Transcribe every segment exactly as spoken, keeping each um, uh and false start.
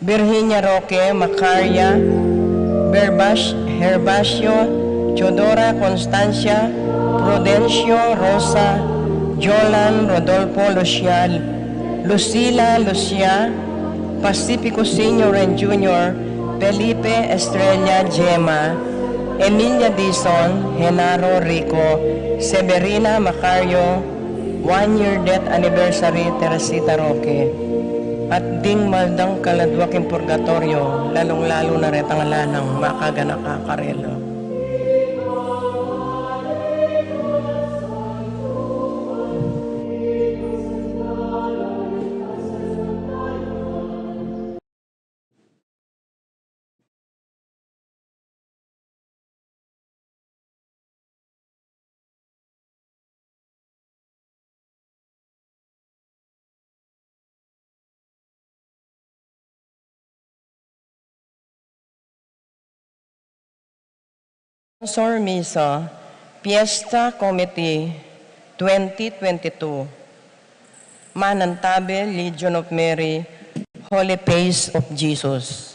Virginia Roque, Macaria, Berbas-, Herbacio, Teodora, Constancia, Prudencio, Rosa, Jolan, Rodolfo, Lucia, Lucila, Lucia, Pacifico Senior and Junior, Felipe, Estrella, Gemma, Emilia Dizon, Genaro, Rico, Severina, Macario, one year death anniversary, Teresita Roque. At ding maldang kaladwa king purgatoryo, lalung-lalu na retang ala nang makaganaka karela. Sponsor Misa, Fiesta Committee twenty twenty-two, Manantabe, Legion of Mary, Holy Face of Jesus.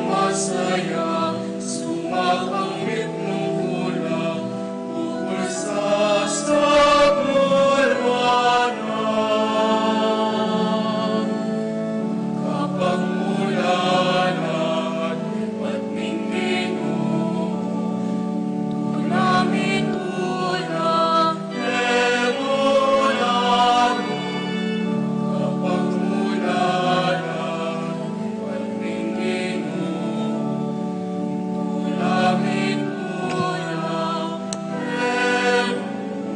Masaya, sumakang mitmung tula, bukul sa sabul wanan. Kapagmulalan, lipat ning Ginu, tula mitula, e mulalu, kapagmulalan, lipat ning Ginu, tula mitula, e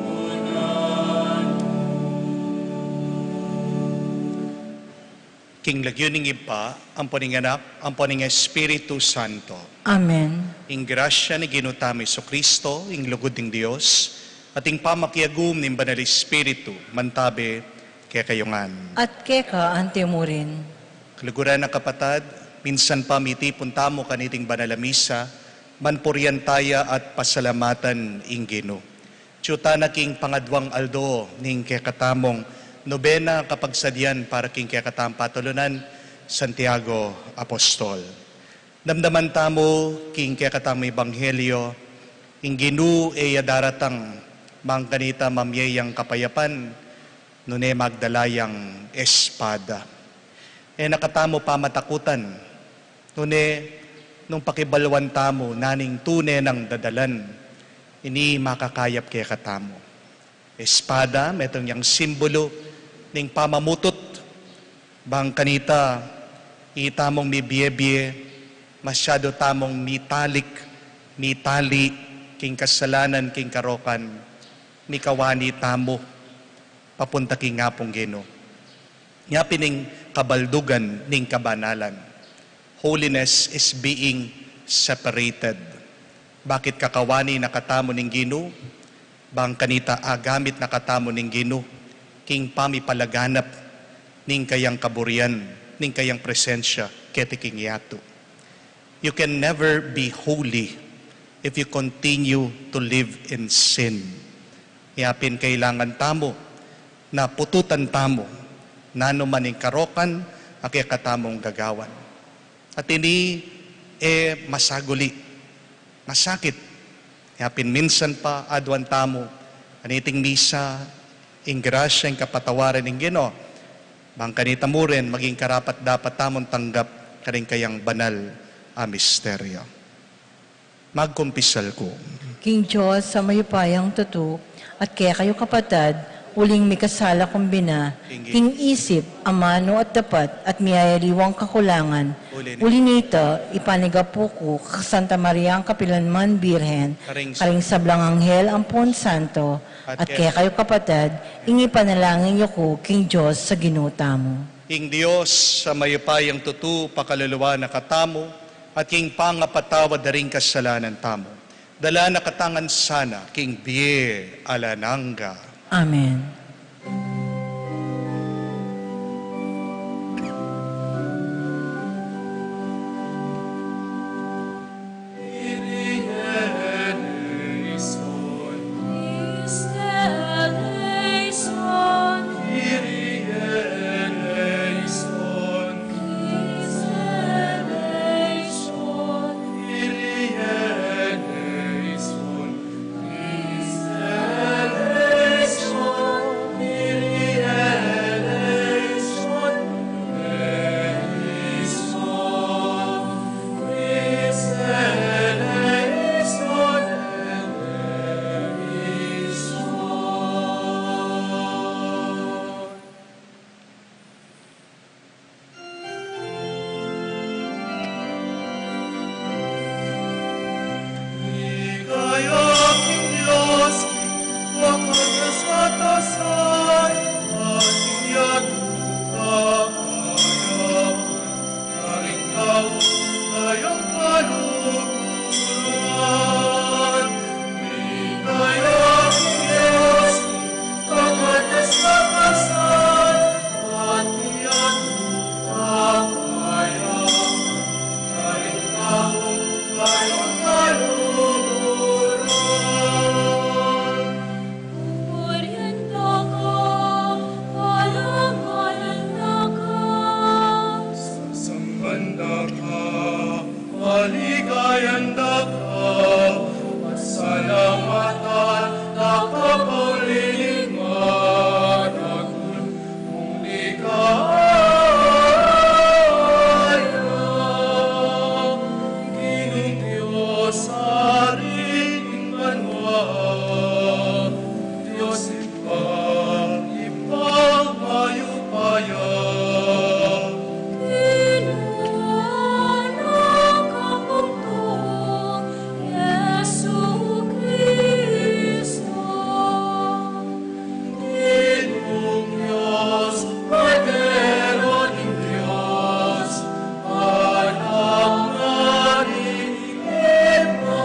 mulalu. King lagyu ning Ibpa, ampo ning Anak, ampo ning Espiritu Santo. Amen. Ing grasya ning Ginu tamu Jesucristo, ing lugud ning Dios, at ing pamakiagum ning Banal Espiritu, mantabe kekayu ngan. At keka antimurin. Kaluguran a kapatad, minsan pa mitipun tamu kaniting banal a misa, manpurian taya at pasalamatan ing Ginu. Atyu tana king pangadwang aldo ning kekatamung nobena kapagsadian para king kekatamung patulunan, Santiago Apostol. Damdaman tamu king kekatamung ebanghelyo, ing Ginu e ya daratang, bang kanita mamie yang kapayapan, nune magdala yang espada. E na katamu pamatakutan, nune nung pakibaluan tamu na ning tune nang dadalan, ini makakayap kekatamu. Espada, metung yang simbulu ning pamamutut, bang kanita, itamung mibie-bie, masyadu tamung mitalik, mitali, king kasalanan, king karokan, mikawani tamu papunta king Apung Ginu. Nya pin ing kabaldugan ning kabanalan. Holiness is being separated. Bakit kakawani na katamu ning Ginu? Bang kanita agamit na katamu ning Ginu king pamipalaganap ning kayang kaburian, ning kayang presensya keti king yatu. You can never be holy if you continue to live in sin. Nya pin kailangan tamu na pututan tamu nanu man ing karokan a kekatamung gagawan. At ini e masaguli, masakit. Nya pin minsan pa aduan tamu kaniting misa ing grasya, ing kapatawaran ning Ginu, bang kanita mu rin maging karapat-dapat tamung tanggap karing kayang banal a misteryo. Magkumpisal ku. King Dios a mayupayang tutu, at kekayu kapatad, uling mikasala kung bina, king isip, amanu at dapat, at miyayaliwang kakulangan. Uli nita, ipanigapu ku kang Santa Maria ang kapilanman Birhen, karing sablang anghel ampon santo, at kekayu kapatad, ing ipanalangin yu ku king Dios a Ginu tamu. Ing Dios a mayupayang tutu pakaluluan na katamu, at king pangapatawad da ring kasalanan tamu, dala na katamu ngan sana king bie alang angga. Amen. Paligayan da ka, pasalamatan da ka, pauling managul mung ligaya. Ginung Dios, Ari ning banua, Dios Ibpa, Ibpa mayupaya. Yesu Kristo. Ginung Dios, Kordero ning Dios, Anak na ning Ibpa.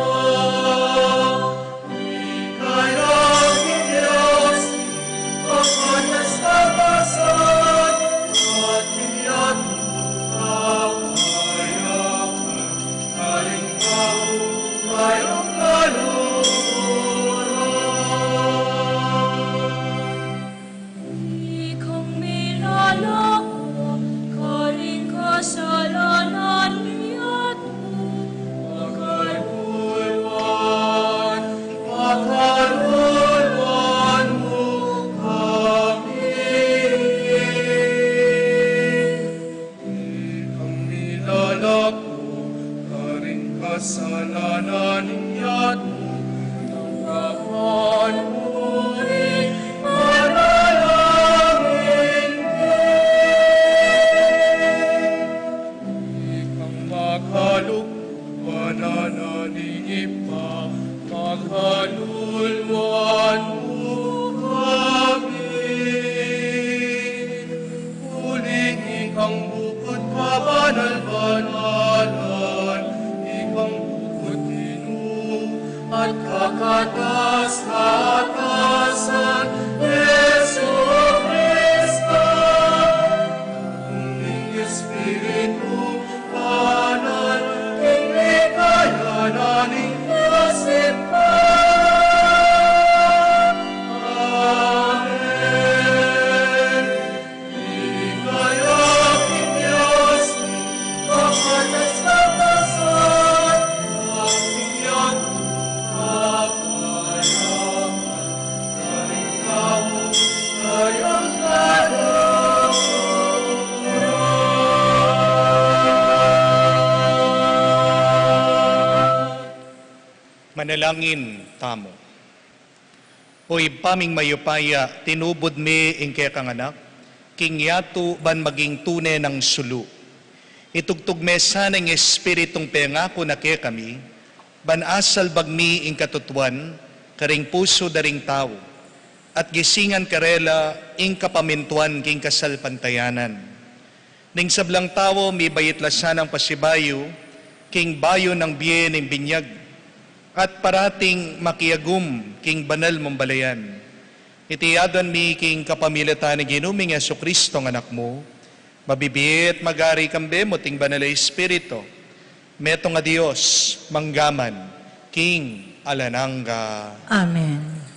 Ikang milalako karing kasalanan mi at makaluluan, makaluluan mu kami. Ikang milalako karing kasalanan ning yatu, tanggapan mu ring panalangin mi. Ikang makalugud panalangin pa, makaluluan mu kami. Uling ikang bukut kabanal-banalan, ikang bukut Ginu at kakatas-katasan, Jesu Kristo. Ning Espiritu Banal, king ligaya na ning Dios Ibpa. Amen. Manalangin tamu. O Ibpa ming mayupaya, tinubud me ing kekang Anak king yatu ban maging tune nang sulu. Itugtug me sana ing Espiritung pengaku na kekami, ban asalbag mi ing katutuan karing pusu da ring tau, at gisingan karela ing kapamintuan king kasalpantayanan. Ning sablang tau mibait la sanang pasibayu king bayu nang bie ning binyag, at parating makiagum king banal mung balayan. Iti aduan mi king kapamilatan ning Ginu ming Jesu Cristo a Anak mu, mabibie at magari kambe mu ing Banal a Espiritu, metung a Dios, mangga man king alang angga. Amen.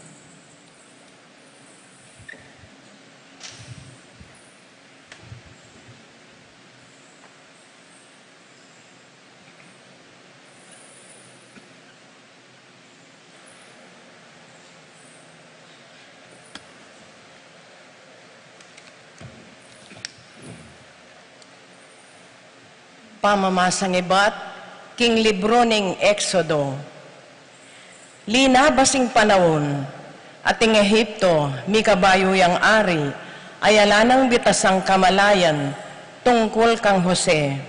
Pamamasang ibat king libru ning Exodo. Linabas ing panaun, at ing Egipto, mikabayu yang ari, ay ala nang bitasang kamalayan tungkul kang Jose.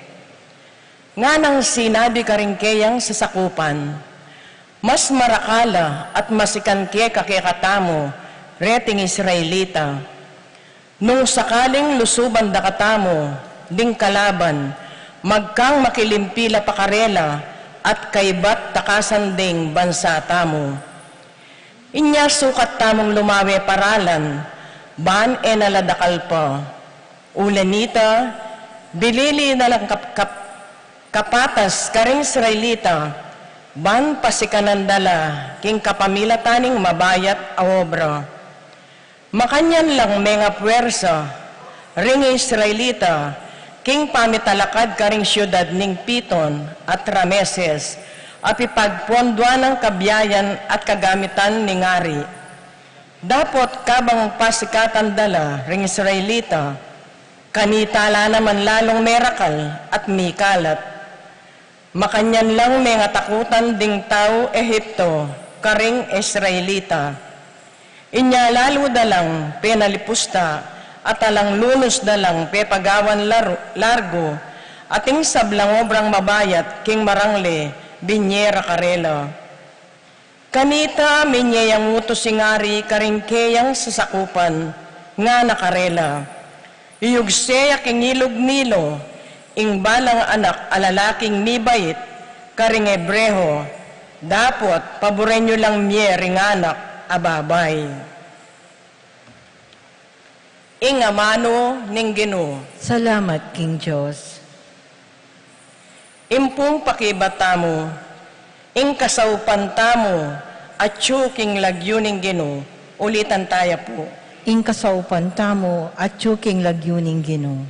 Nganang sinabi karing keyang sasakupan, "Mas marakal la at masikan ke kakekatamu reting Israelita. Nung sakaling lusuban da katamu ding kalaban, magkang makilimpi la pa karela at kaybat takasan ding bansa tamu." Inya sukat tamung lumawe paralan, ban e na la dakal pa. Uli na nita, bilili na lang kap-, kap-, kapatas karing Israelita, ban pasikanan da la king kapamilatan ning mabayat a obra. Makanyan lang mengapuersa ring Israelita King pamitalakad karing siudad ning Piton at Rameses, a pipagponduan nang kabiayan at kagamitan ning ari. Dapot kabang pasikatan da la ring Israelita, kanita la naman lalung merakal at mikalat. Makanyan lang mengatakutan ding tau Ehipto karing Israelita. Inya lalu da lang penalipusta at alang lunus da lang pepagawan laru-, largu, ating sablang obrang mabayat king marangle binye ra karela. Kanita minye yang utus ing ari karing keyang sasakupan, ngana karela, iyugse ya king ilug Nilo ing balang anak a lalaking mibait karing Ebreho, dapot paburen yu lang mie ring anak a babai. Ing amanu ning Ginu. Salamat king Dios. Impung pakibat tamu, ing kasaupan tamu atyu king lagyu ning Ginu. Ulitan taya pu. Ing kasaupan tamu atyu king lagyu ning Ginu.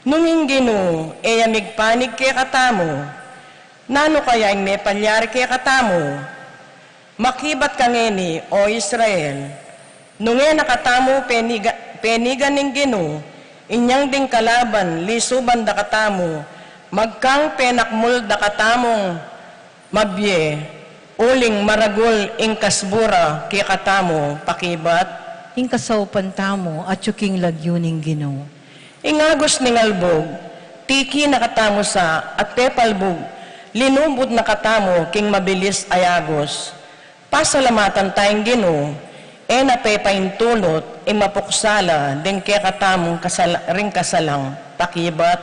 Nung ing Ginu e ya migpanik kekatamu, nanu kaya ing mepalyari kekatamu? Makibat kangeni, o Israel, nung e na katamu peniga-, penigan ning Ginu, inyang ding kalaban lisuban da katamu, magkang penakmul da katamung mabie, uling maragul ing kasbu ra kekatamu, pakibat. Ing kasaupan tamu atyu king lagyu ning Ginu. Ing agus ning albug, tiki na katamu sa at pepalbug, linubud na katamu king mabilis a yagus. Pasalamatan ta ing Ginu, e na pepaintulut ing mapuksa la ding kekatamung kasal-, ring kasalang, pakibat.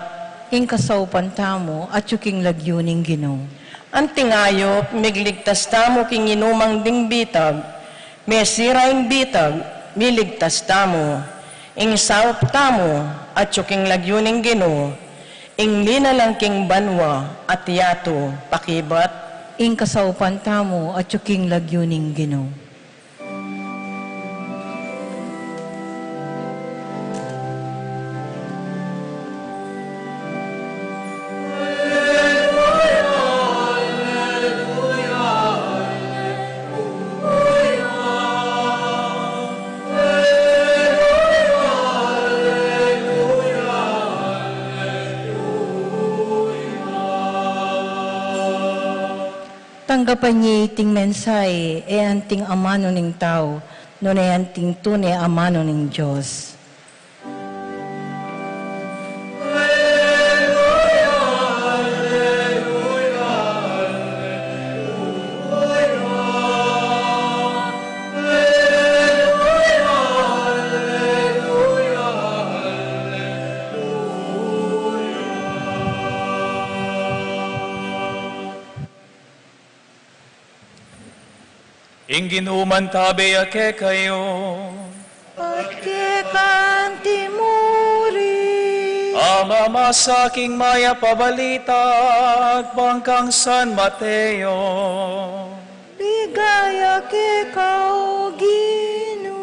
Ing kasaupan tamu atyu king lagyu ning Ginu. Anting ayup, migligtas tamu king inumang ding bitag, mesira ing bitag, miligtas tamu. Ing saup tamu atyu king lagyu ning Ginu, ing linalang king banua at yatu, pakibat. Ing kasaupan tamu atyu king lagyu ning Ginu. Tanggapan ye iting mensahe, e anting amanu ning tau, nune anting tune amanu ning Dios. Ing Ginu mantabe ya kekayu. At keka antimu rin. Amamasa king mayap a balita agpang kang San Mateo. Ligaya keka, o Ginu.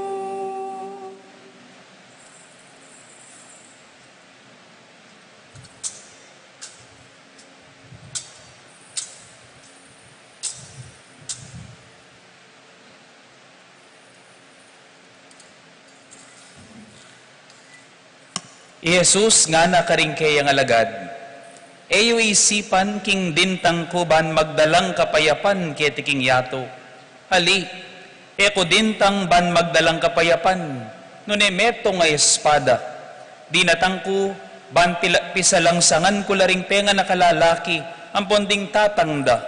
I Jesus ngana karing keyang alagad, "E yu isipan king dintang ku ban magdalang kapayapan keti king yatu. Ali, e ku dintang ban magdalang kapayapan, nune metung a espada. Dinatang ku ban pila-, pisalangsangan ku la ring penganak a lalaki ampon ding tatang da,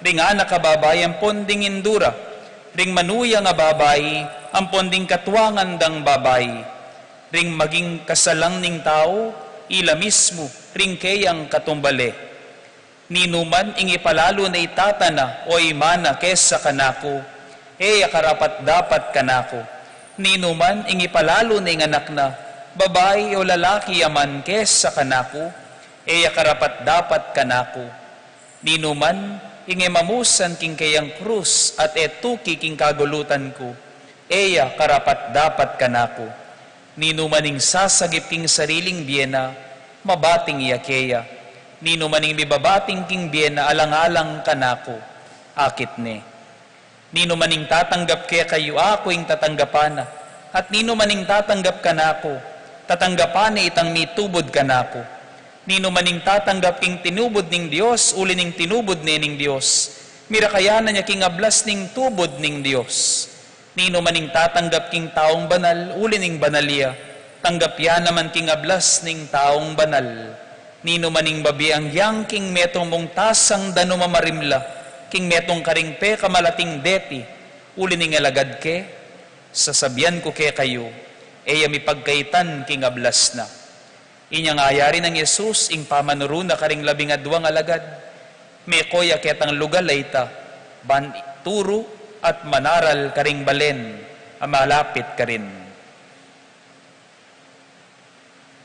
ring anak a babai ampon ding indu ra, ring manuyang a babai ampon ding katuangan dang babai. Ring maging kasalang ning tau, ila mismu ring keyang katumbale. Ninuman ing ipalalu na i tata na o i ina na kesa kanaku, e ya karapat-dapat kanaku. Ninuman ing ipalalu na ing anak na, babai o lalaki ya man, kesa kanaku, e ya karapat-dapat kanaku. Ninuman ing e mamusan king keyang krus at e tuki king kagulutan ku, e ya karapat-dapat kanaku. Ninuman ing sasagip king sariling bie na, Mabating ya keya. Ninu man ing mibabating king bie na alang-alang kanaku, akit ne. Ninu man ing tatanggap kekayu, aku ing tatanggapan na. At ninu man ing tatanggap kanaku, tatanggapan ne itang mitubud kanaku. Ninu man ing tatanggap king tinubud ning Dios, uli ning tinubud ne ning Dios, mirakayanan ya king ablas ning tubud ning Dios. Ninu man ing tatanggap king taung banal, uli ning banal ya, tanggap ya naman king ablas ning taung banal. Ninu man ing babiang yang king metung mung tasang danum a marimla, king metung karing pekamalating deti, uli ning alagad ke, sasabian ku kekayu, e ya mipagkaitan king ablas na. Inyang ayari nang Jesus ing pamanuru na karing labing adwang alagad, meko ya ketang lugal a ita, ban ituru at manaral karing balen a malapit karin.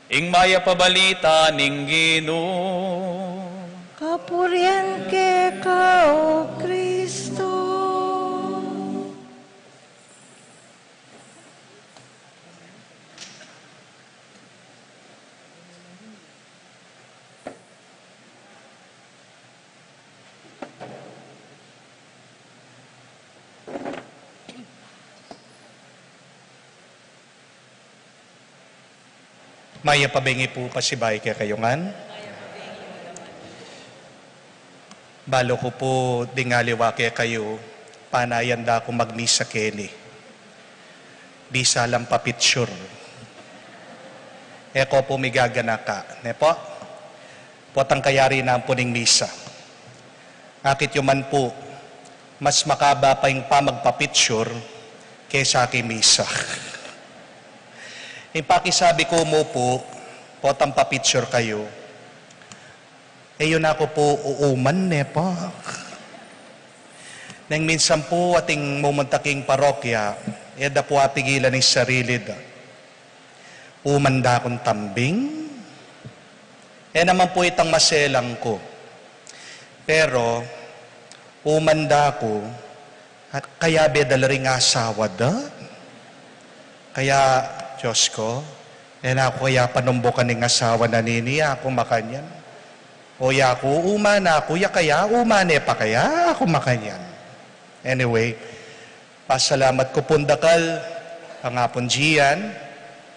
Ing Mayap a Balita ning Ginu. Kapurian keka, O Kristo. Mayap a bengi pu pasibayu kekayu ngan. Balu ku pu ding aliwa kekayu, panayan da ku magmisa keni. Bisa lang papicture. E ko pu migaganaka, ne pu? Potang kayari na pu ning misa. Akit yu man pu, mas makaba pa ing pamagpapicture kesa king misa. Ing pakisabi ku mu pu, potang papicture kayu, e yu na ku pu uuman, ne pu? Neng minsan pu ating mumunta king parokya, e da pu apigilan ing sarili da. Uman da kung tambing. E naman pu itang maselang ku. Pero, uman da ku, at kayabe da la ring asawa da. Kaya, Diyos ko, e na ku kaya panumbukan ing asawa na nini, aku makanyan. O ya ku, uman na ku, ya kaya, uman e pa kaya, aku makanyan. Anyway, pasalamat ku pung dakal, kang Apung Gian,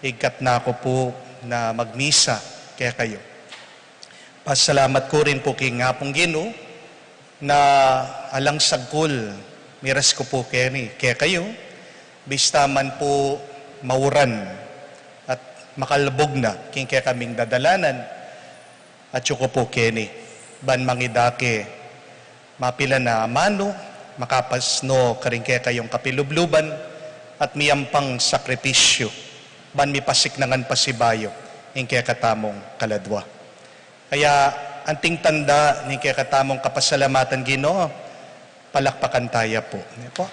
igkat na ku pu na magmisa kekayu. Pasalamat ku rin pu king Apung Ginu na alang sagkul miras ku pu keni kekayu, bista man pu mauran at makalbug na king kekaming dadalanan, atyu ku pu keni, ban mangida ke mapilan a amanu, makapasno karing kekayung kapilubluban, at miyampang sakripisyu, ban mipasiknangan pasibayu ing kekatamung kaladwa. Kaya anting tanda ning kekatamung kapasalamatan, Ginu, palakpakan taya pu. Ne pu?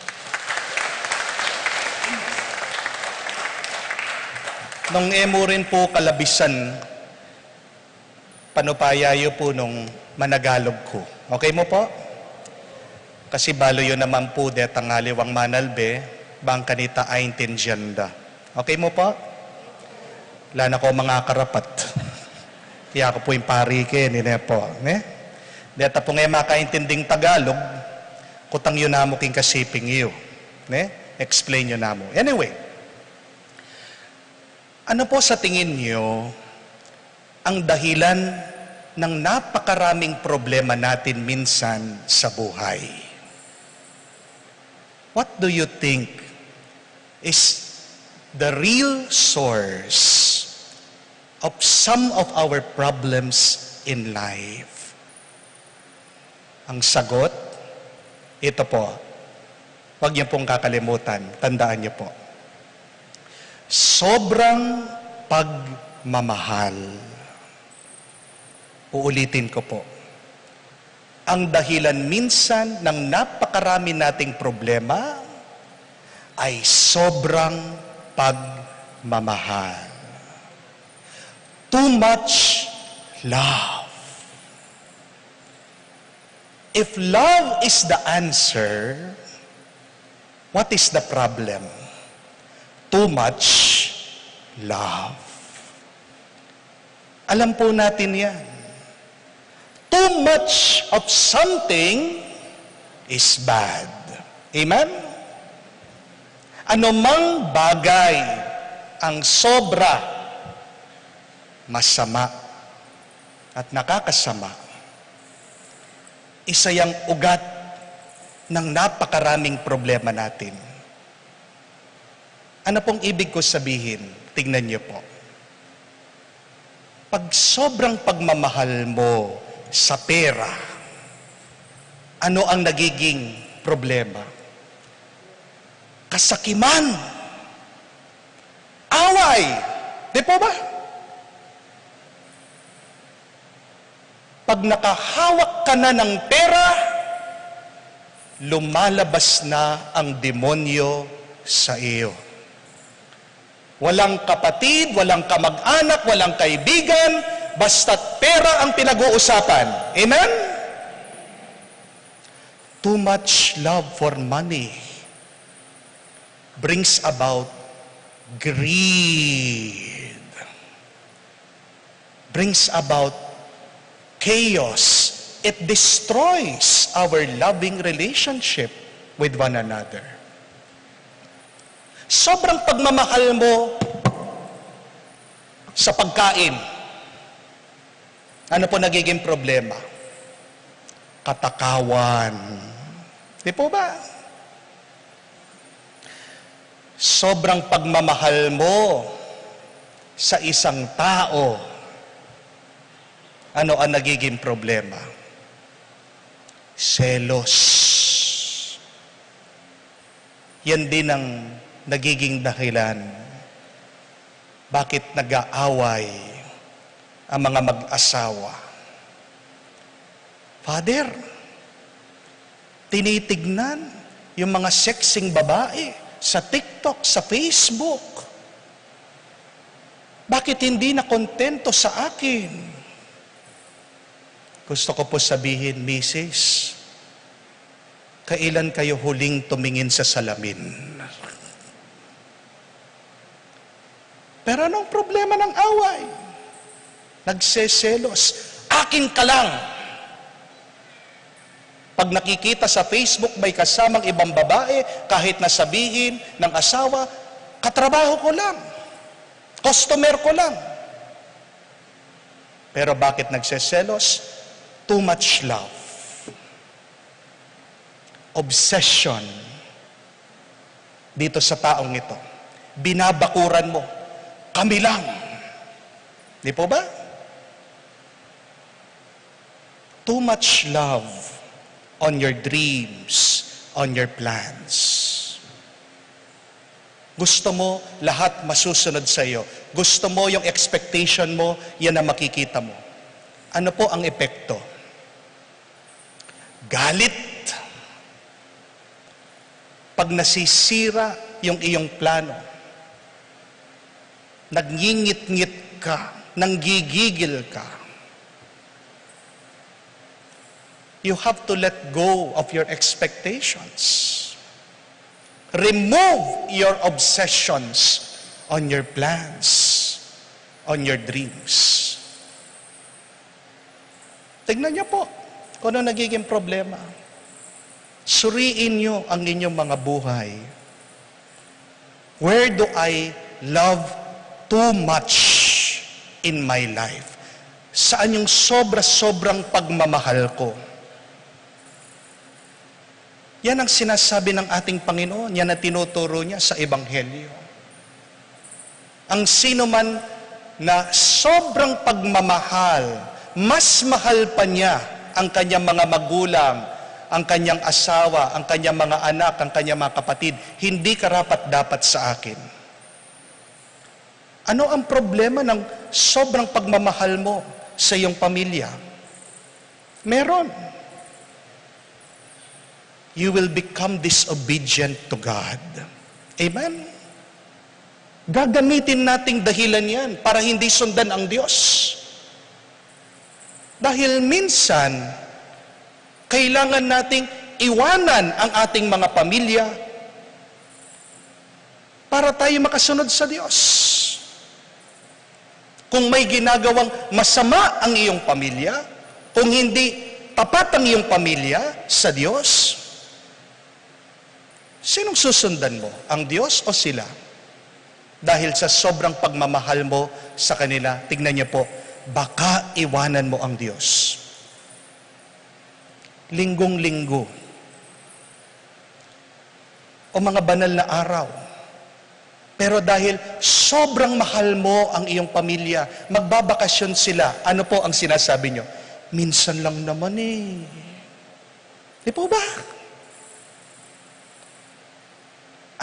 Nung e mu rin pu kalabisan, panupaya yu pu nung managalog ku. Okay mu pu? Kasi balu yu naman pu detang aliwang manalbe, bang kanita aintindian da. Okay mu pu? Ala na ku mangakarapat. Kaya ku pu ing pari keni, ne pu, ne? Deta pung e makaintinding Tagalog, kutang yu namu king kasiping yu, ne? Explain yu namu. Anyway, ano po sa tingin niyo ang dahilan ng napakaraming problema natin minsan sa buhay? What do you think is the real source of some of our problems in life? Ang sagot, ito po. Huwag niyo pong kakalimutan. Tandaan niyo po. Sobrang pagmamahal. Uulitin ko po. Ang dahilan minsan ng napakarami nating problema ay sobrang pagmamahal. Too much love. If love is the answer, what is the problem? Too much love. Alam po natin yan. Too much of something is bad. Amen? Anumang bagay ang sobra, masama at nakakasama. Isa yang ugat ng napakaraming problema natin. Ano pong ibig ko sabihin? Tingnan niyo po. Pag sobrang pagmamahal mo sa pera, ano ang nagiging problema? Kasakiman. Away. Di po ba? Pag nakahawak ka na ng pera, lumalabas na ang demonyo sa iyo. Walang kapatid, walang kamag-anak, walang kaibigan, basta't pera ang pinag-uusapan. Amen? Too much love for money brings about greed, brings about chaos. It destroys our loving relationship with one another. Sobrang pagmamahal mo sa pagkain, ano po nagiging problema? Katakawan. Di po ba? Sobrang pagmamahal mo sa isang tao, ano ang nagiging problema? Selos. Yan din ang nagiging dahilan bakit nag-aaway ang mga mag-asawa. Father, tinitignan yung mga sexing babae sa TikTok, sa Facebook. Bakit hindi na kontento sa akin? Gusto ko po sabihin, Misis, kailan kayo huling tumingin sa salamin? Pero anong problema ng away? Nagseselos. Akin ka lang. Pag nakikita sa Facebook may kasamang ibang babae, kahit na sabihin ng asawa, "Katrabaho ko lang. Customer ko lang." Pero bakit nagseselos? Too much love. Obsession dito sa taong ito. Binabakuran mo, "Kami lang." Di po ba? Too much love on your dreams, on your plans. Gusto mo lahat masusunod sa iyo. Gusto mo yung expectation mo, yan ang makikita mo. Ano po ang epekto? Galit. Pag nasisira yung iyong plano, nagngingit-ngit ka, nanggigigil ka, you have to let go of your expectations. Remove your obsessions on your plans, on your dreams. Tignan niyo po kung ano nagiging problema. Suriin niyo ang inyong mga buhay. Where do I love too much in my life? Saan yung sobra-sobrang pagmamahal ko? Yan ang sinasabi ng ating Panginoon, yan ang tinuturo niya sa Ebanghelyo. Ang sino man na sobrang pagmamahal, mas mahal pa niya ang kanyang mga magulang, ang kanyang asawa, ang kanyang mga anak, ang kanyang mga kapatid, hindi karapat-dapat sa akin. Ano ang problema ng sobrang pagmamahal mo sa iyong pamilya? Meron. You will become disobedient to God. Amen? Gagamitin nating dahilan yan para hindi sundan ang Diyos. Dahil minsan, kailangan nating iwanan ang ating mga pamilya para tayo makasunod sa Diyos. Kung may ginagawang masama ang iyong pamilya, kung hindi tapat ang iyong pamilya sa Diyos, sinong susundan mo? Ang Diyos o sila? Dahil sa sobrang pagmamahal mo sa kanila, tignan niyo po, baka iwanan mo ang Diyos. Linggong-linggo, o mga banal na araw. Pero dahil sobrang mahal mo ang iyong pamilya, magbabakasyon sila. Ano po ang sinasabi nyo? "Minsan lang naman eh." Di po ba?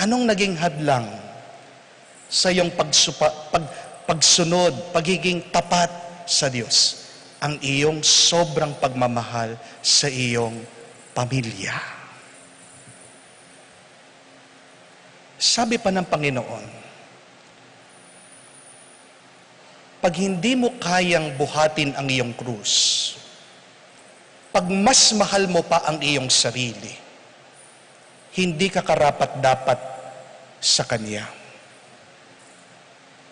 Anong naging hadlang sa iyong pagsupa-, pag-, pagsunod, pagiging tapat sa Diyos? Ang iyong sobrang pagmamahal sa iyong pamilya. Sabi pa ng Panginoon, "Pag hindi mo kayang buhatin ang iyong krus, pag mas mahal mo pa ang iyong sarili, hindi ka karapat-dapat sa Kanya."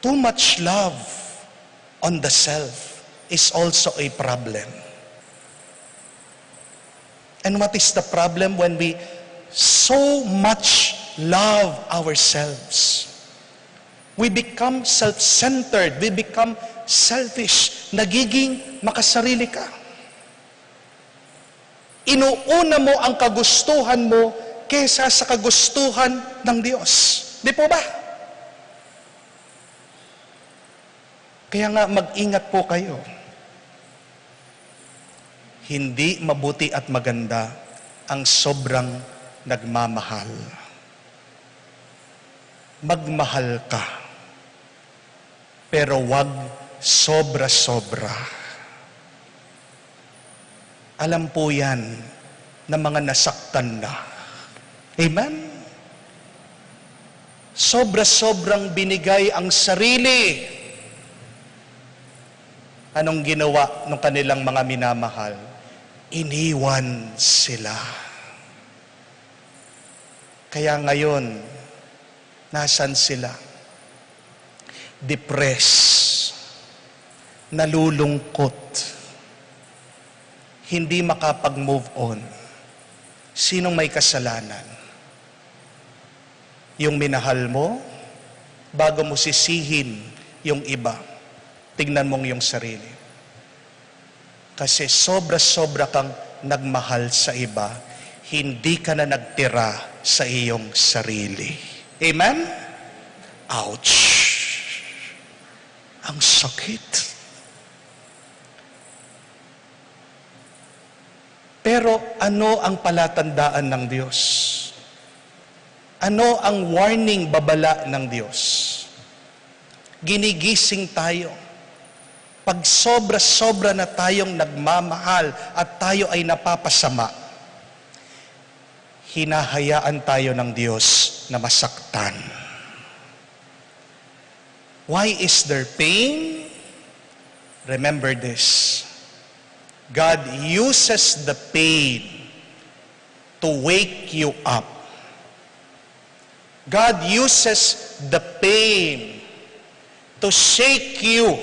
Too much love on the self is also a problem. And what is the problem when we so much love ourselves? We become self-centered. We become selfish. Nagiging makasarili ka. Inuuna mo ang kagustuhan mo kesa sa kagustuhan ng Diyos. Di po ba? Kaya nga, mag-ingat po kayo. Hindi mabuti at maganda ang sobrang nagmamahal. Magmahal ka, pero wag sobra-sobra. Alam po yan ng mga nasaktan na. Amen? Sobra-sobrang binigay ang sarili. Anong ginawa ng kanilang mga minamahal? Iniwan sila. Kaya ngayon, nasan sila? Depressed, nalulungkot, hindi makapag-move on. Sinong may kasalanan? Yung minahal mo? Bago mo sisihin yung iba, tignan mong yung sarili. Kasi sobra-sobra kang nagmahal sa iba, hindi ka na nagtira sa iyong sarili. Amen? Ouch! Ang sakit. Pero ano ang palatandaan ng Diyos? Ano ang warning, babala ng Diyos? Ginigising tayo. Pag sobra-sobra na tayong nagmamahal at tayo ay napapasama, hinahayaan tayo ng Diyos na masaktan. Why is there pain? Remember this. God uses the pain to wake you up. God uses the pain to shake you,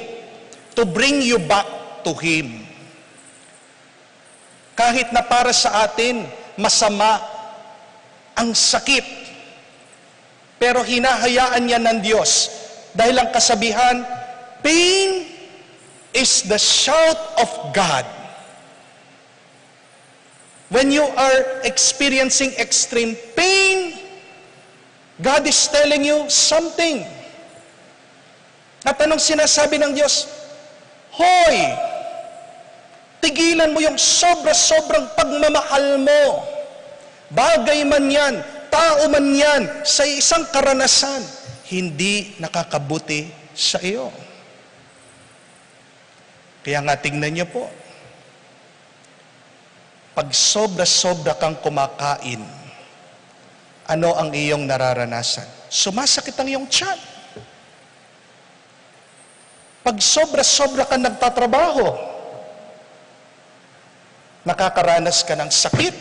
to bring you back to Him. Kahit na para sa atin, masama ang sakit, pero hinahayaan yan ng Diyos. Dahil ang kasabihan, "Pain is the shout of God." When you are experiencing extreme pain, God is telling you something. At anong sinasabi ng Diyos? "Hoy, tigilan mo yung sobra-sobrang pagmamahal mo. Bagay man yan, tao man yan, sa isang karanasan, hindi nakakabuti sa iyo." Kaya nga, tingnan niyo po, pag sobra-sobra kang kumakain, ano ang iyong nararanasan? Sumasakit ang iyong tiyan. Pag sobra-sobra kang nagtatrabaho, nakakaranas ka ng sakit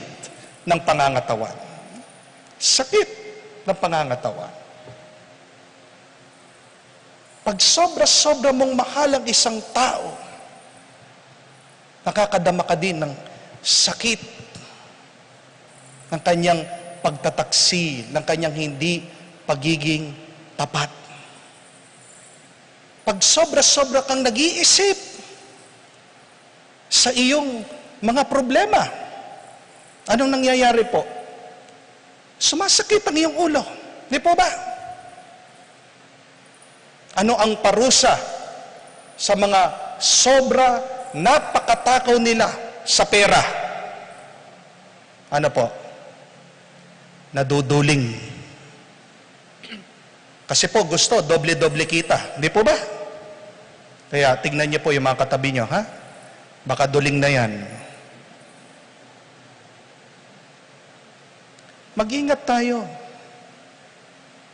ng pangangatawan. Sakit ng pangangatawan. Pag sobra-sobra mong mahal ang isang tao, nakakadama ka din ng sakit ng kanyang pagtataksil, ng kanyang hindi pagiging tapat. Pag sobra-sobra kang nag-iisip sa iyong mga problema, anong nangyayari po? Sumasakit ang iyong ulo. Di po ba? Ano ang parusa sa mga sobra napakatakaw nila sa pera? Ano po? Naduduling. Kasi po gusto, doble-doble kita. Di po ba? Kaya tingnan niyo po yung mga katabi niyo, ha? Baka duling na yan. Mag-ingat tayo.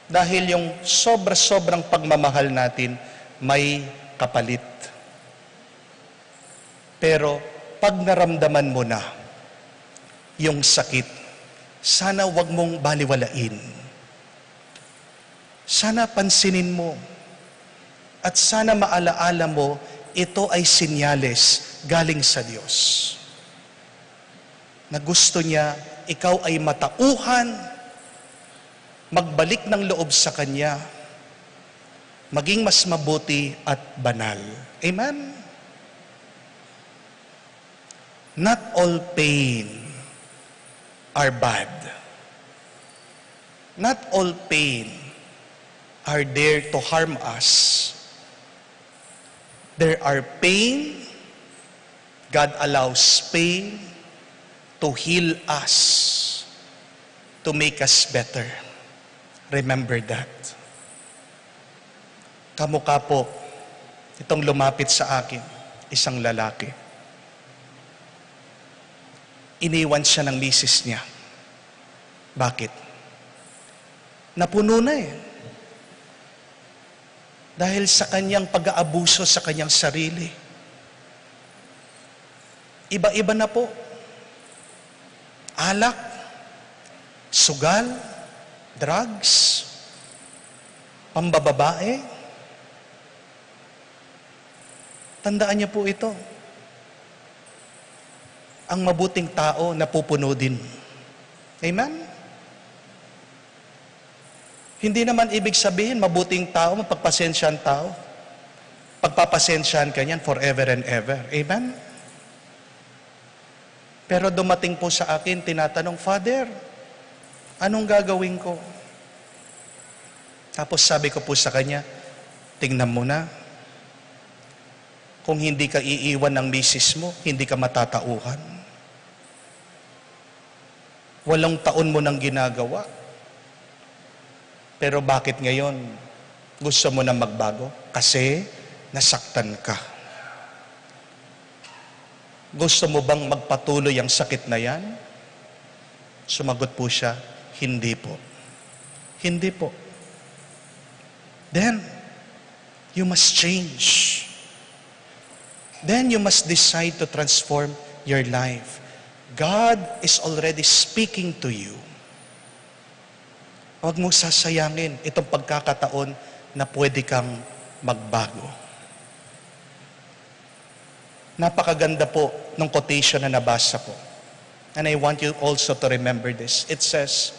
Dahil yung sobra-sobrang pagmamahal natin may kapalit. Pero pag naramdaman mo na yung sakit, sana wag mong baliwalain. Sana pansinin mo. At sana maalaala mo, ito ay sinyales galing sa Diyos. Na gusto niya ikaw ay matauhan, magbalik ng loob sa Kanya, maging mas mabuti at banal. Amen? Not all pain are bad. Not all pain are there to harm us. There are pain, God allows pain to heal us, to make us better. Remember that. Kamukha po itong lumapit sa akin, isang lalaki. Iniwan siya ng misis niya. Bakit? Napuno na eh. Dahil sa kanyang pag-aabuso sa kanyang sarili. Iba-iba na po. Alak, sugal, drugs, pambababae. Tandaan niyo po ito. Ang mabuting tao napupuno din. Amen? Hindi naman ibig sabihin mabuting tao, mapagpasensyahan tao. Pagpapasensyahan ka niyan forever and ever. Amen? Pero dumating po sa akin, tinatanong, "Father, anong gagawin ko?" Tapos sabi ko po sa kanya, "Tingnan mo na, kung hindi ka iiwan ng misis mo, hindi ka matatauhan. Walong taon mo nang ginagawa. Pero bakit ngayon gusto mo na magbago? Kasi nasaktan ka. Gusto mo bang magpatuloy ang sakit na yan?" Sumagot po siya, "Hindi po. Hindi po." Then, you must change. Then you must decide to transform your life. God is already speaking to you. Huwag mong sasayangin itong pagkakataon na pwede kang magbago. Napakaganda po ng quotation na nabasa ko. And I want you also to remember this. It says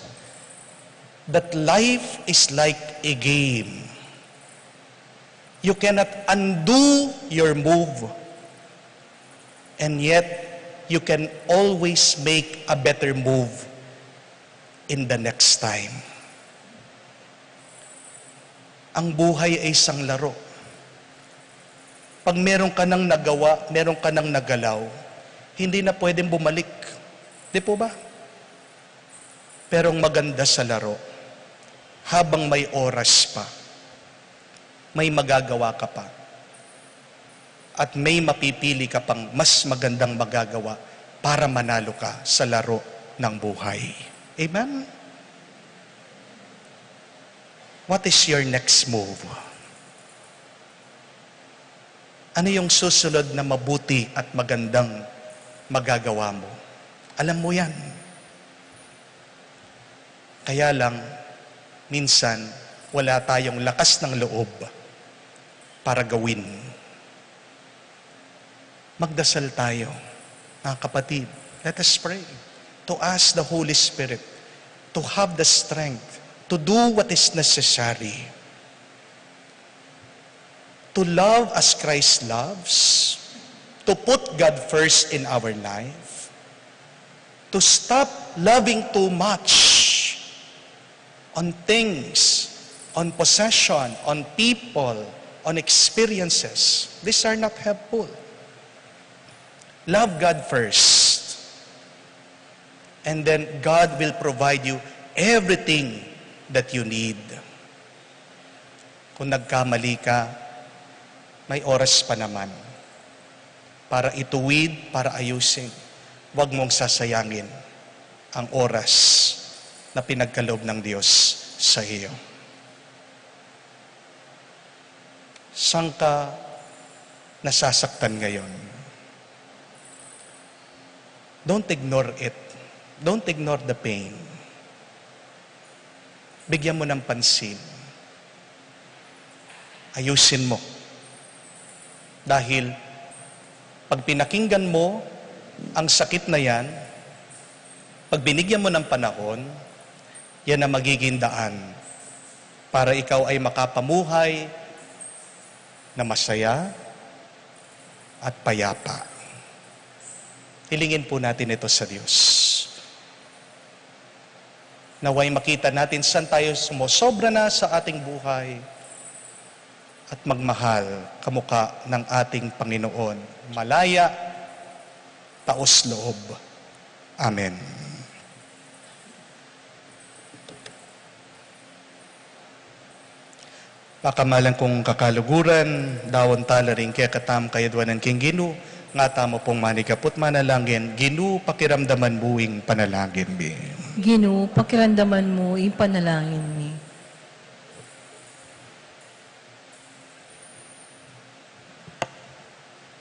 that life is like a game. You cannot undo your move. And yet, you can always make a better move in the next time. Ang buhay ay isang laro. Pag meron ka nang nagawa, meron ka nang nagalaw, hindi na pwedeng bumalik. Di po ba? Pero ang maganda sa laro, habang may oras pa, may magagawa ka pa. At may mapipili ka pang mas magandang magagawa para manalo ka sa laro ng buhay. Amen? What is your next move? Ano yung susunod na mabuti at magandang magagawa mo? Alam mo yan. Kaya lang, minsan, wala tayong lakas ng loob para gawin. Magdasal tayo, mga kapatid. Let us pray to ask the Holy Spirit to have the strength to do what is necessary, to love as Christ loves, to put God first in our life, to stop loving too much on things, on possession, on people, on experiences. These are not helpful. Love God first. And then God will provide you everything that you need. Kung nagkamali ka, may oras pa naman para ituwid, para ayusin. Huwag mong sasayangin ang oras na pinagkaloob ng Diyos sa iyo. Saan ka nasasaktan ngayon? Don't ignore it. Don't ignore the pain. Bigyan mo ng pansin. Ayusin mo. Dahil pag pinakinggan mo ang sakit na yan, pag binigyan mo ng panahon, yan ang magiging daan para ikaw ay makapamuhay na masaya at payapa. Hilingin po natin ito sa Diyos. Nawa'y makita natin saan tayo sumosobra na sa ating buhay at magmahal kamukha ng ating Panginoon. Malaya, taos loob. Amen. Pakamalan kung kakaluguran, dawan tala ring kekatamung kayadwanan king Ginu, nga tamu pung manigaput manalangin, Ginu, pakiramdaman mu ing panalangin mi. Ginu, pakiramdaman mu ing panalangin mi.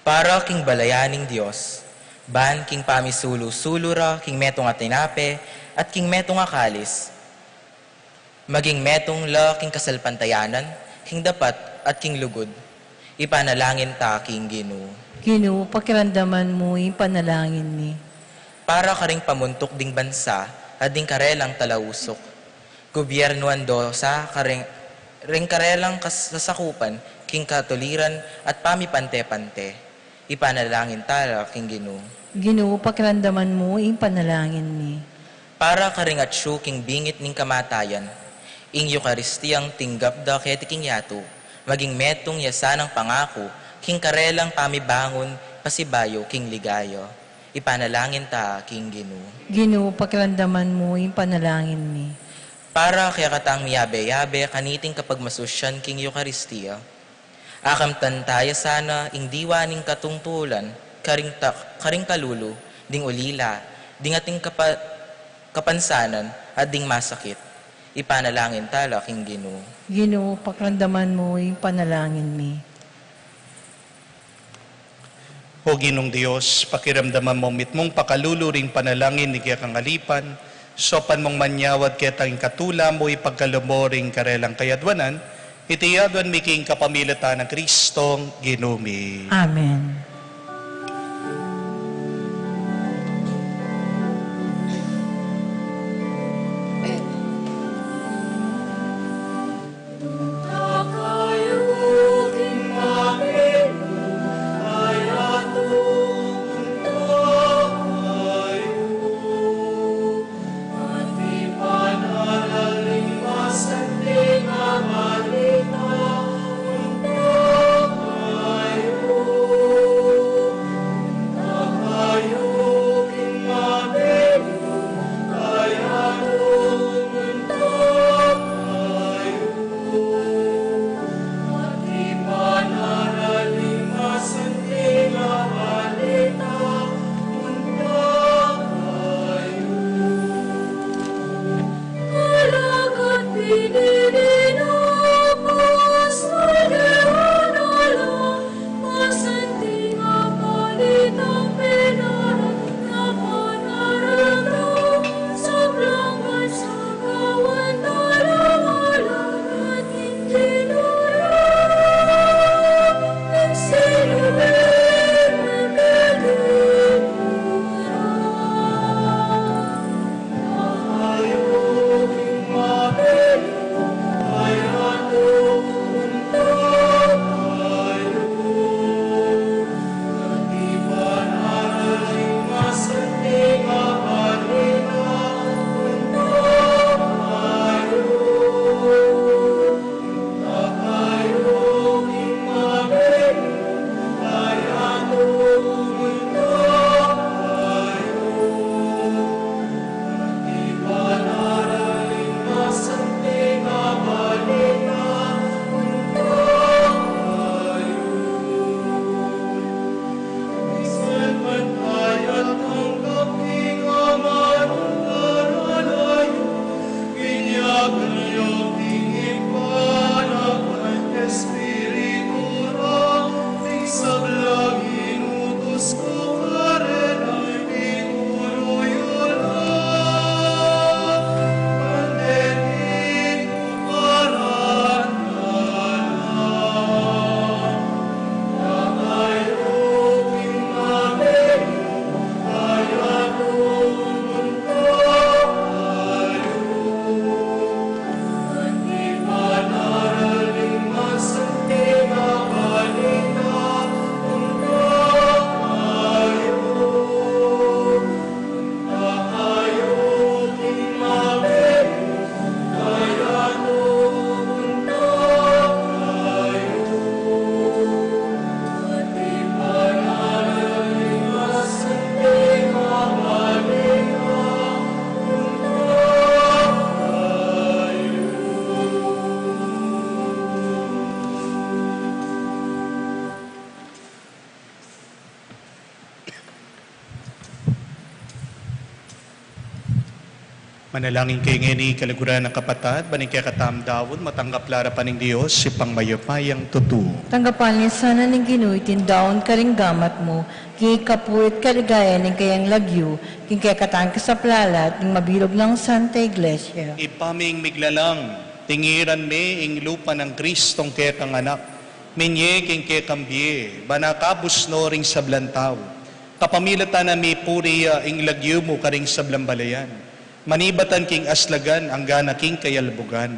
Para king balayan ning Dios, ban king pamisulu-sulu ra king metung a tinape at king metung a kalis, maging metung la king kasalpantayanan, king dapat at king lugud, ipanalangin ta king Ginu. Ginu, pakiramdaman mu ing panalangin mi. Para karing pamuntuk ding bansa at ding karelang talausuk, gubyernuan do sa karing, ring karelang kas-, sasakupan king katuliran at pamipante-pante. Ipanalangin tala king Ginu. Ginu, pakiramdaman mu ing panalangin mi. Para karing atsu king bingit ning kamatayan, ing Eukaristiyang tinggap da keti king yatu, maging metung ya sanang pangaku king karelang pamibangun pasibayu king ligaya. Ipanalangin ta king Ginu. Ginu, pakiramdaman mu ing panalangin mi. Para kekatang miyabe-yabe kaniting kapagmasusyan king Eukaristiya, akamtan taya sana ing diwa ning katungtulan karing ta-, karing kalulu, ding ulila, ding ating kapa-, kapansanan, at ding masakit. Ipanalangin tala king Ginu. Ginu, pakiramdaman mu ing panalangin mi. O Ginung Dios, pakiramdaman mu mitmung pakalulu ring panalangin ning kekang alipan, saupan mung manyawad ketang ing katula mu, ipagkalub mu ring karelang kayadwanan, iti yaduan mi king kapamilatan nang Kristong Ginu mi. Amen. Manalangin kayu ngeni, kaluguran a kapatad, ban ing kekatamung daun matanggap la arapan ning Dios, Ibpang mayupayang tutu. Tanggapan na sana ning Ginu iting daun karing gamat mu, king ikapu at kaligayan ning kayang lagyu, king kekatang kasaplalan at ning mabilug nang Santa Iglesia. Ibpa ming miglalang, tingiran me ing lupa nang Kristong kekang Anak, minye king kekang bie, ban akabus no ring sablang tau. Kapamilatan na mipuri ya ing lagyu mu karing sablang balayan. Manibatan king aslagan, angga na king kayalbugan.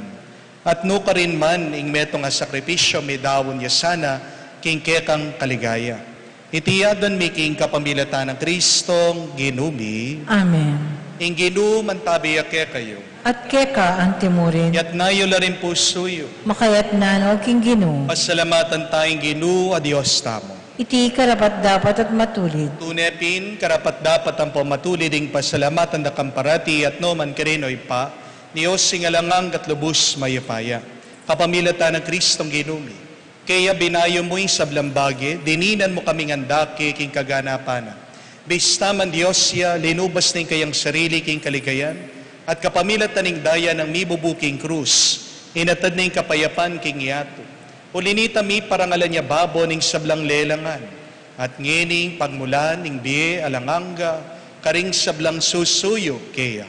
At nukarin man ing metung a sakripisyu, midaun ya sana king kekang kaligaya. Iti aduan mi king kapamilatan nang Kristong Ginu mi. Amen. Ing Ginu mantabi ya kekayu. At keka antimurin. Iyatas yu la ring pusu yu. Makayatna no king Ginu. Pasalamatan taya ing Ginu a Dios tamu. Iti karapat-dapat at matulid. Tune pin, karapat-dapat ampong matulid ing pasalamatan da kang parati at nu man karin, o Ibpa, Dios ning alang angga at lubus mayupaya. Kapamilatan nang Kristong Ginu mi. Kaya binayu mu ing sablang bage, dininan mu kaming andake king kaganapan na. Bista man Dios ya, linubas na ing kayang sarili king kaligayan, at kapamilatan ning daya nang mibubu king krus, inatad na ing kapayapan king yatu. Uli nita miparangalan ya babo ning sablang lelangan, at ngeni pagmulan ning bie alang angga karing sablang susuyu keya.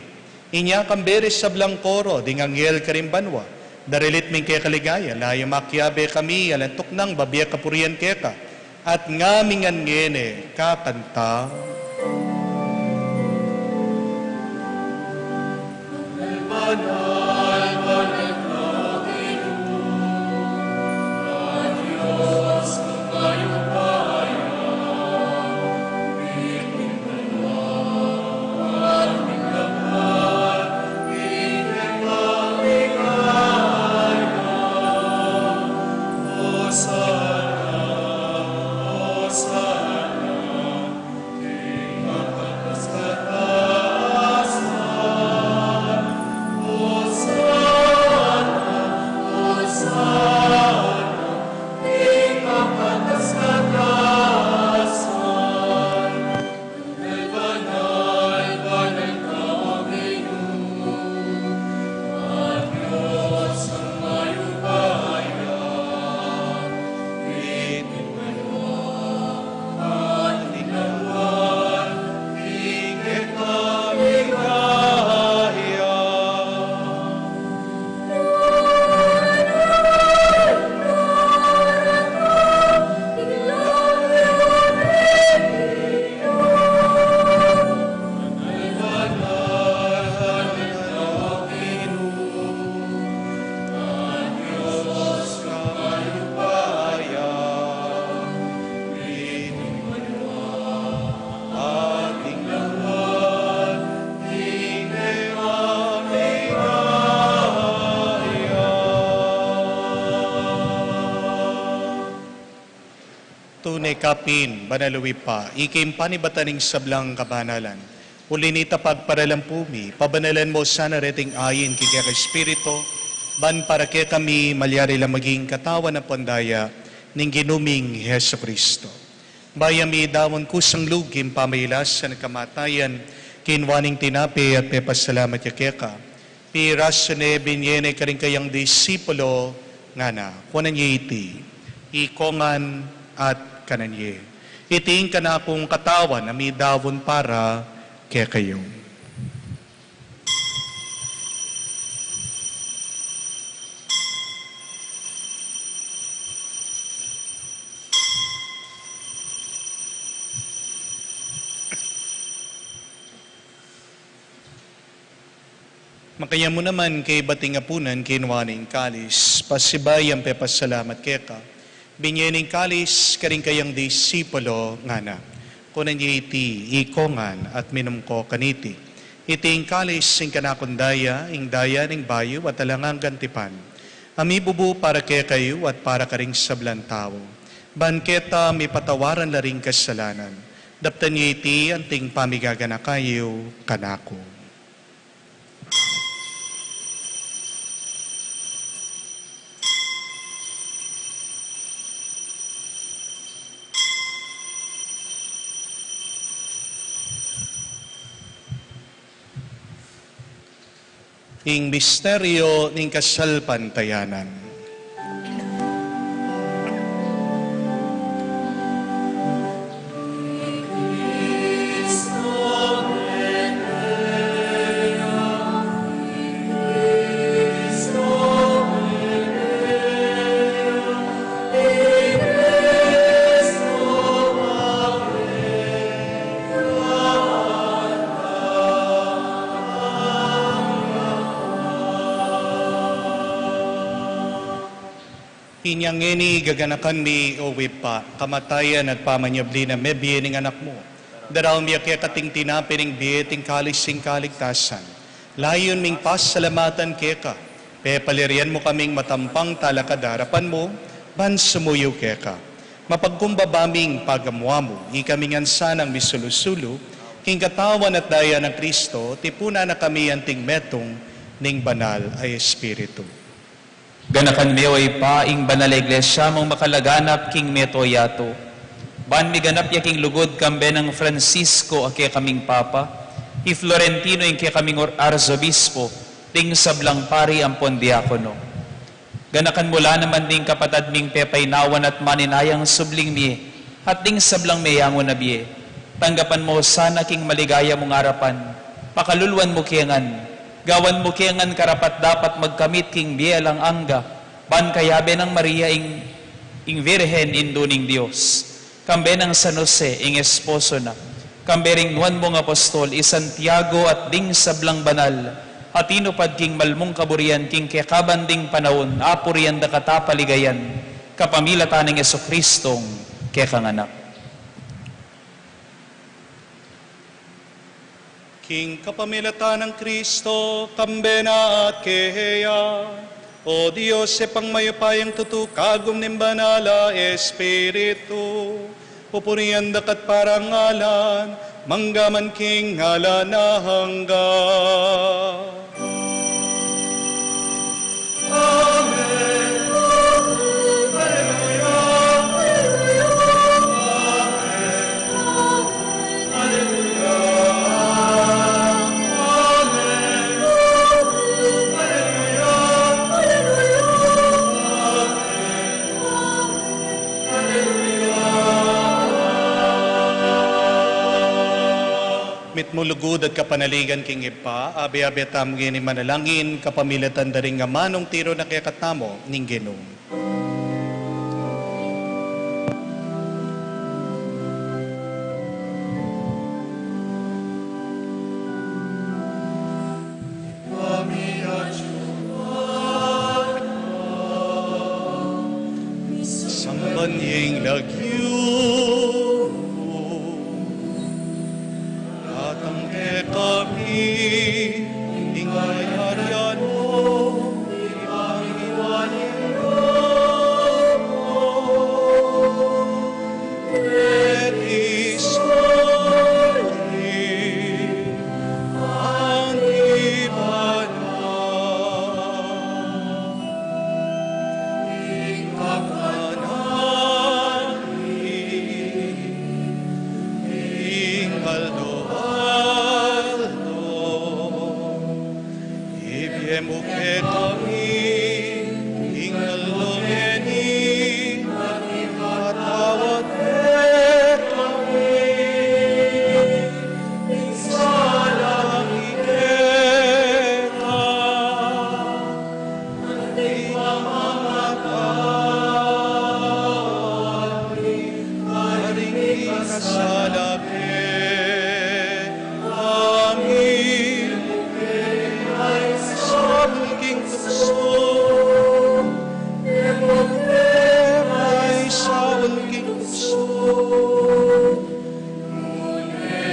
Inya kambe ring sablang koro ding anghel karing banua, daralit ming keka ligaya, lalu makiabe kami alang tuknang babie kapurian keka, at ngaming ngan ngeni kakanta. Tune ka pin, banal a Ibpa, ika ing panibatan ning sablang kabanalan. Uli nita pagparalampu mi, pabanalan mu sana reting ain king keka Espiritu, ban para kekami malyari lang maging katawan ampong daya ning Ginu ming Jesucristo. Bayu mi daun kusang lub king pamailasan at kamatayan, kinua ne ing tinape at pepasalamat ya keka. Pirasu ne, binye ne karing kayang disipulo, ngana: Kunan ye iti, ikongan at kanan ye. Iti ing kanakung katawan a midaun para kekayu. Makanyan mu naman kaybat ing apunan, kinua ne ing kalis, pasibayu yang pepasalamat keka, binye ne ing kalis karing kayang disipulo, ngana: Kunan ye iti, ikongan, at minum ko kaniti. Iti ing kalis ning kanakung daya, ing daya ning bayu at alang anggang tipan, a mibubu para kekayu at para karing sablang tau, ban keta mipatawaran la ring kasalanan. Daptan ye iti anting pamigaganaka yu kanaku. Ing misteryo ning kasalpantayanan. Inya ngeni gaganakan mi, O Ibpa, kamatayan at pamanyubli na mebie ning Anak mu. Daraun mi keka iting tinape ning bie, iting kalis ning kaligtasan. Layun ming pasalamatan keka, pepalirian mu kaming matampang talakad king arapan mu, ban sumuyu keka. Mapagkumbaba ming pagamu-amu, ikami ngan sanang misulu-sulu king katawan at daya nang Kristo, tipunan na kami anting metung ning Banal a Espiritu. Ganakan me, O Ibpa, ing Banal a Iglesia mung makalaganap king mabilug a yatu, ban miganap ya king lugud kambe nang Francisco a kekaming Papa, i Florentino ing kekaming or-, Arzobispo, ding sablang pari ampon diakono. Ganakan mu la naman ding kapatad ming pepaynawan at maninayang subling mie, at ding sablang meyangu na bie. Tanggapan mu sana king maligaya mung arapan, pakaluluan mu ke ngan, gawan mu ke ngan karapat-dapat magkamit king bie alang angga, ban kayabe nang Maria ing, ing Virgen, Indu ning Dios, kambe nang San Jose, ing esposo na, kambe ring nuan mung apostol, i Santiago at ding sablang banal, a tinupad king malmung kaburian king kekaban ding panaun, apurian da ka at paligayan, kapamilatan nang Jesucristong kekang Anak. King kapamilatan nang Kristo, kambe na at keya, O Dios, Ibpang mayupayang tutu, kagum ning Banal a Espiritu, pupurian da ka at parangalan, mangga man king alang angga. Amen. Alleluia. Alleluia. Alleluia. Alleluia. Alleluia. Alleluia. Mitmung lugud at kapanaligan king Ibpa, abe-abe tamu ngeni manalangin, kapamilatan da ring amanung tiru na kekatamu ning Ginu. Samban ya ing lagyu mu, datang kekami ing kayarian mu, ipamiwan ing lub mu, keti sulip anti banal. Ing kakanan mi king aldo-aldo, ibie mu kekami king aldo ngeni, at ipatawad mu kekami ing sala mi keka, anti ing pamamatawad mi karing mikasala kekami. E mu ke paisaul king kusug, e mu ke paisaul king kusug, nune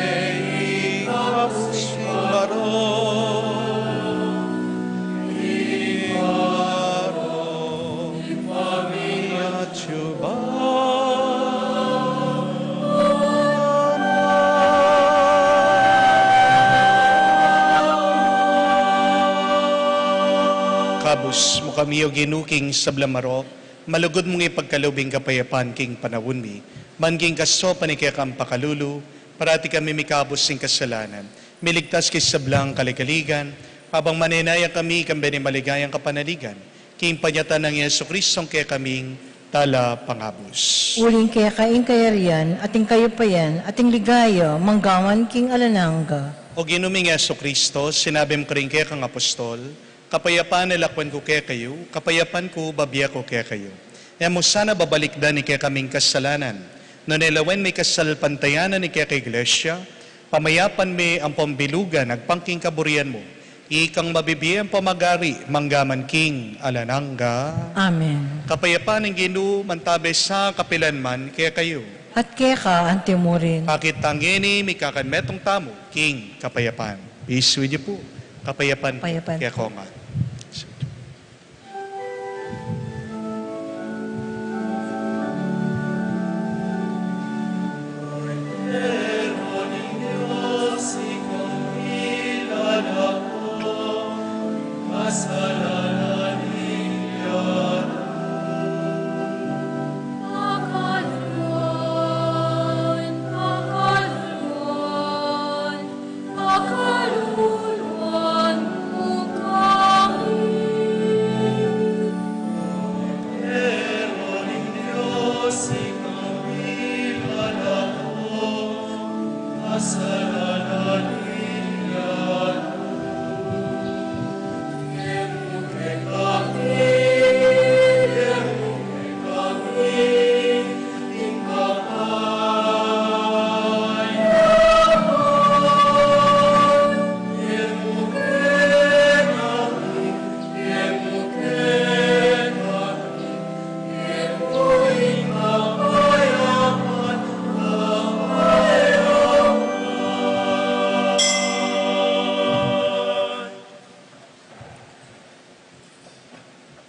ikabus ing marok mi, marok mi. Kabus mu kami, O Ginu, king sablang marok, malugud mung ipagkalub ing kapayapan king panaun mi, ban king kasaupan ning kekang pakalulu, parati kami mikabus king kasalanan, miligtas king sablang kaligaligan, Abang manenaya kami, kambe ning maligayang kapanaligan, king panyatang nang Jesucristo, ing kekaming talapangabus. Uling keka ing kayarian, at ing kayupayan, at ing ligaya, manggaman king alang angga. O Ginu ming Jesucristo, sinabi mu karing kekang apostol, kapayapan lakwan ku kekayu, kapayapan ku bibie ku kekayu. E mu sana babalikdan ing kekaming kasalanan, nune lawen me ing kasalpantayanan ning keka Iglesia, pamayapan me ampong bilugan agpang king kaburian mu. Ikang mabibie ampong magari, manggaman king alang angga. Amen. Ing kapayapan ning Ginu mantabe sa kapilan man kekayu. At keka anti murin. Pakit tang ini, mikakanmetung tamu king kapayapan. Peace with you po. Kapayapan. Kapayapan. Keka ngan.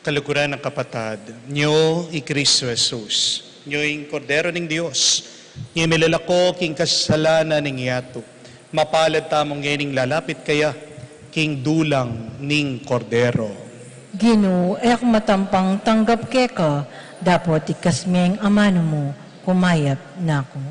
Kaluguran a kapatad, nyo i Kristo Jesus, nyo ing Kordero ning Dios, nyo ing milalako king kasalanan ning yatu. Mapalad tamu ngening lalapit kaya king dulang ning Kordero. Ginu, e ku matampang tanggap keka, dapot ikasmeng amanu mu, kumayap na ku.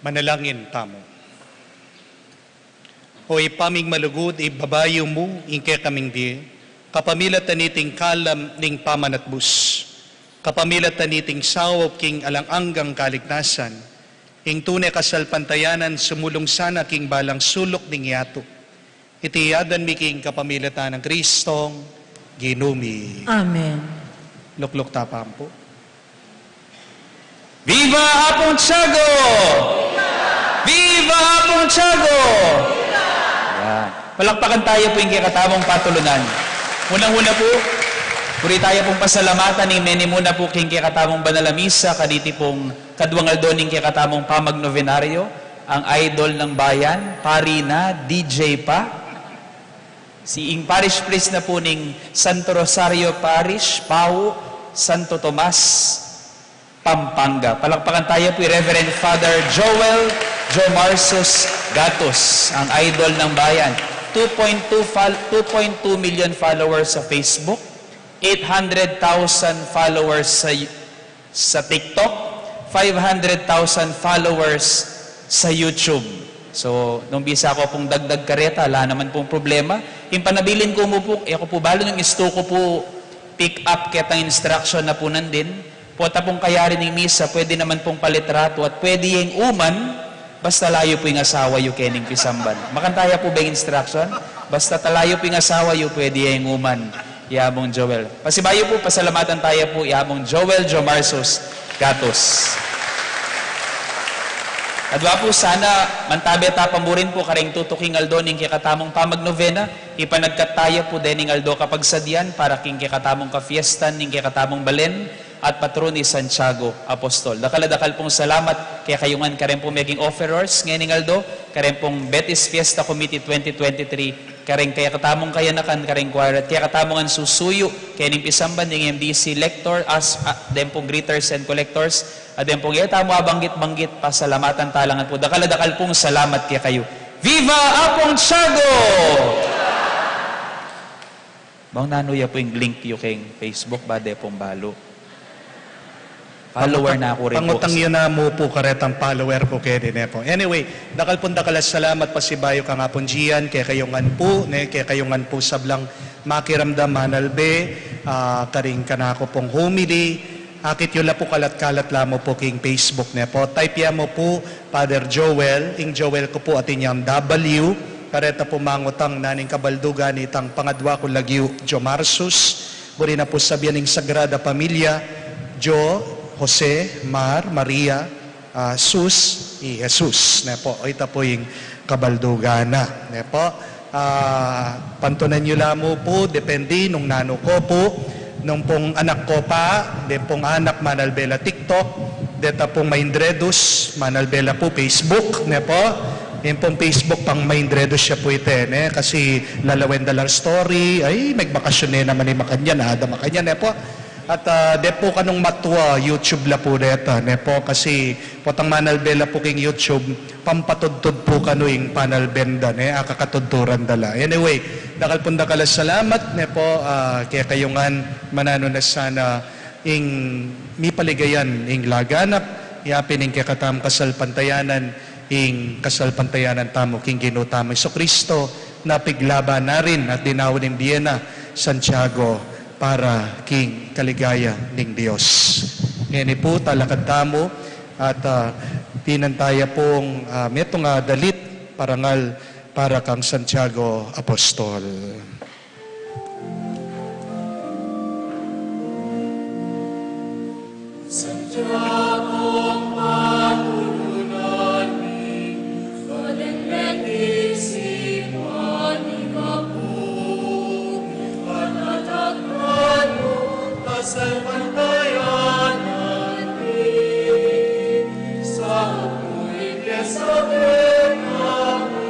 Manalangin tamu. O Ibpa ming malugud, ibabayu mu ing kekaming bie kapamilatan niting kalam ning pamanatbus, kapamilatan niting saup king alang anggang kaligtasan, ing tune kasalpantayanan sumulung sana king balang suluk ning yatu. Iti aduan mi king kapamilatan nang Kristong Ginu mi. Amen. Lukluk ta pa pu. Viva Apung Tiago! Viva Apung Tiago! Yan. Palakpakan tayu pu ing kekatamung patulunan. Unang-una pu, buri tayu pung pasalamatan ing menimuna pu king kekatamung banal a misa, kaniti pung kaduang aldo ning kekatamung pamagnovenario, ang idol ng bayan, pari na, D J pa. Si ing parish priest na pu ning Santo Rosario Parish, Pau, Santo Tomas, Pampanga. Palakpakan tayu pu i Reverend Father Joel Jomarsus Gatus, ang idol ng bayan. Two point two fol-, two point two million followers sa Facebook, eight hundred thousand followers sa sa TikTok, five hundred thousand followers sa YouTube. So, nung bisa ku pung dagdag kareta, ala naman pung problema. Ing panabilin ku mu pu, e ku pu balu nung istu ku pu pick up ketang instruction na pu nandin. Pota pung kayari ning misa, pwede naman pung palitratu at pwede yang uman, basta layu pu ing asawa yu kening pisamban. Makanyan ya pu ba ing instruction? Basta talayu pu ing asawa yu, pwede yang uman. Ya Among Joel. Pasibayu pu, pasalamatan tayu pu ya Among Joel Jomarsus Gatus. Adwa pu, sana mantabe ta pa mu rin pu karing tutuking aldo ning kekatamung pamagnovena, ipanagkat tayu pu dening aldo kapagsadian para king kekatamung kafiestan ning kekatamung balen at patron i Santiago Apostol. Dakal a dakal pung salamat kekayu ngan kareng pung meging offerers ngening aldo, kareng pung Betis Fiesta Committee twenty twenty-three, kareng kekatamung kayanakan, kareng choir, at kekatamung susuyu kening pisamban, ding M D C lector, as, a, deng pung greeters and collectors, at deng pung e tamu abanggit-banggit, pasalamatan ta la ngan pu. Dakal a dakal pung salamat kekayu. Viva Apung Tiago! Bang nanu ya pu ing link yu keng Facebook, ba de pung balu. Follower na ku rin pu. Pangutang yu na mu pu karetang follower ku keni, ne pu. Anyway, dakal pung dakal a salamat pasibayu kang Apung Gian, kekayu ngan pu, ne, kekayu ngan pu sablang makiramdam, manalbe, ah, karing kanaku pung homily, akit yu la pu kalat-kalat la mu pu king Facebook, ne pu. Type ya mu pu, Father Joel, ing Joel ku pu atin yang W, kareta pu mangutang nanu ing kabaldugan nitang pangadwa kung lagyu, Jomarsus, buri na pu sabian ing Sagrada Familia, Jo, Jose, Mar, Maria, ah, Sus, i Jesus, ne pu. O ita pu ing kabaldugan na, ne pu. Ah, pantunan yu la mu pu, depende nung nanu ko pu, nung pung anak ko pa, deng pung anak manalbe la TikTok, deta pung maindredus, manalbe la pu Facebook, ne pu. Ing pung Facebook pang maindredus ya pu ite, ne, kasi lalawen da lang story, ay, megbakasyun ne naman i makanyan, ada makanyan, ne pu. At, ah, deng pu kanung matua, YouTube la pu deta, ne pu, kasi potang manalbe la pu king YouTube, pampatudtud pu kanu ing panalben da, ne, akakatudturan da la. Anyway, dakal pung dakal a salamat, ne pu, ah, kekayu ngan, mananu na sana ing mipaligayan ing laganap, yapin ing kekatamung kasalpantayanan, ing kasalpantayanan tamu king Ginu tamu Jesucristo, na piglaban na rin at dinaun ing bie na Santiago para king kaligayan ning Dios. Ngeni pu, talakad tamu at, ah, dinan taya pung, ah, metung a dalit parangal para kang Santiago Apostol. Santiago, patulunan mi, karing metung a sipanigapu, patatakpan mu, kasalpantayanan mi, sa puwing kasabihan mi.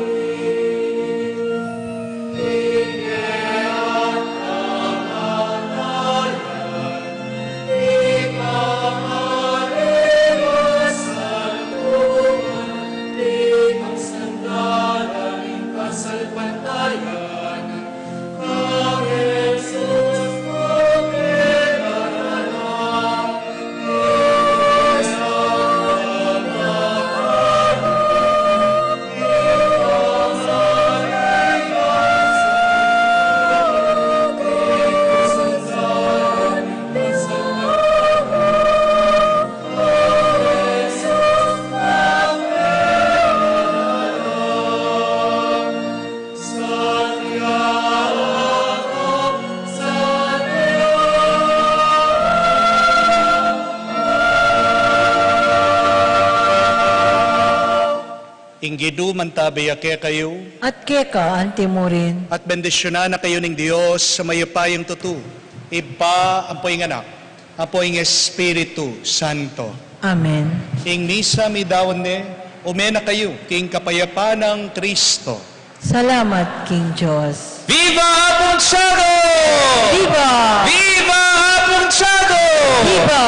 Ing Ginu mantabi ya kekayu. At keka antimurin. At bendisyunan na kayu ning Dios a mayupayang tutu, Ibpa, ampo ing Anak, ampo ing Espiritu Santo. Amen. Ing misa midaun ne, ume na kayu king kapayapan nang Kristo. Salamat king Dios. Viva Apunchado! Viva! Viva Apunchado! Viva!